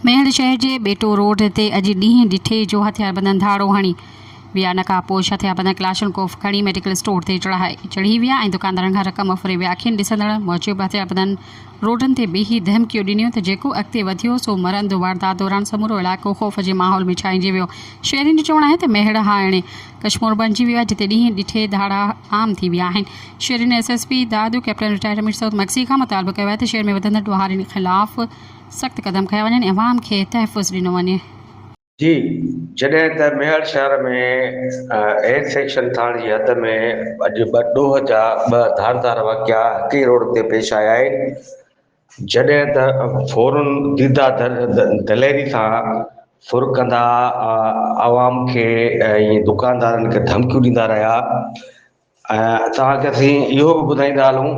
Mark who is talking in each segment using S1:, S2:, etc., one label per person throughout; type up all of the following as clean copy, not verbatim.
S1: ميهڙ شهر جي ٻيٽو روڊ تي اڄ ڏينهن ڏٺي جو هٿياربندن ڌاڙو هڻي ويا نقاب پوش هٿياربندن ڪلاشنڪوف کڻي ميڊيڪل اسٽور تي چڙهائي چڙهي ويا ۽ دڪاندارن کان رقم ڦري ويا اکين ڏسندڙ موجب هٿياربندن روڊن تي بيهي ڌمڪيون ڏنيون ته جيڪو اڳتي وڌيو سو مرندو واردات دوران سمورو علائقو خوف جي ماحول ۾ ڇائنجي ويو شهرين جو چوڻ آهي ته ميهڙ هاڻي ڪشمور بڻجي ويو آهي جتي ڏينهن ڏٺي ڌاڙا عام ٿي ويا آهن شهرين S S P Dadu captain retired Mir Saud Magsi کان مطالبو ڪيو آهي ته شهر ۾ وڌندڙ ڏوهارين خلاف سخت قدم کنيا وڃن ۽ عوام کي تحفظ ڏنو وڃي.
S2: جي جڏهن ته ميهڙ شهر ۾ اي سيڪشن ٿاڻي جي حد ۾ اڄ ٻه ڏوهه جا ٻه ڌار ڌار واقعا هڪ ئي روڊ تي پيش آيا آهن جڏهن ته ڦورن ديده دليري سان ڦر ڪندا عوام کي ۽ دڪاندارن کي ڌمڪيون ڏيندا رهيا ۽ توهان کي اسين اهو به ٻڌائيندا هلون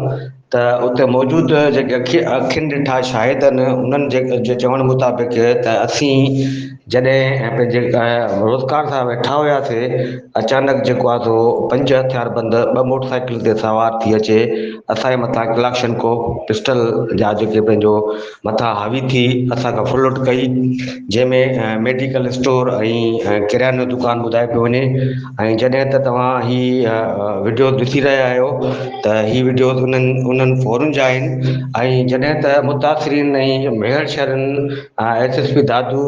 S2: ته اتي موجود جيڪي اکي اکين ڏٺا شاهد آهن انهن جي جي چوڻ مطابق ته اسين جڏهن پنهنجي روزگار سان ويٺا هياسي اچانڪ جيڪو آهي سو پنج هٿيار بند ٻه موٽر سائيڪل تي سوار ٿي اچي اسان جي مٿان ڪلاشنڪوف پسٽل جا جيڪي پنهنجو مٿان حاوي ٿي اسان کان ڦرلٽ ڪئي جنهن ۾ ميڊيڪل اسٽور ۽ ڪرياني جو دڪان ٻڌايو پيو وڃي ۽ جڏهن ته توهان هي وڊيو ڏسي رهيا آهيو ته هي وڊيوز انهن انهن فورن جا آهن ۽ جڏهن ته متاثرين ۽ ميهڙ شهرن S S P Dadu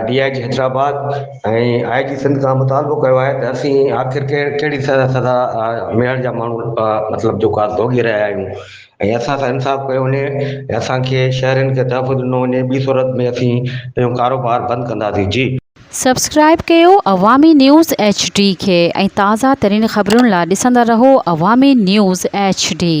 S2: D I G Hyderabad ۽ I G Sindh کان مطالبو ڪيو آهي ته اسين آخر ڪهڙي سزا ميهڙ جا ماڻهو مطلب جو ڪا ڀوڳي رهيا آهيون ۽ اسان سان انصاف ڪيو وڃي ۽ اسان کي شهرين کي تحفظ ڏنو وڃي ٻي صورت ۾ اسين پنهنجو ڪاروبار بند ڪنداسين جي.
S1: سبسڪرائيب ڪيو عوامي نيوز ايڇ ڊي کي ۽ تازه ترين خبرن لا ڏسندا رهو عوامي نيوز ايڇ ڊي.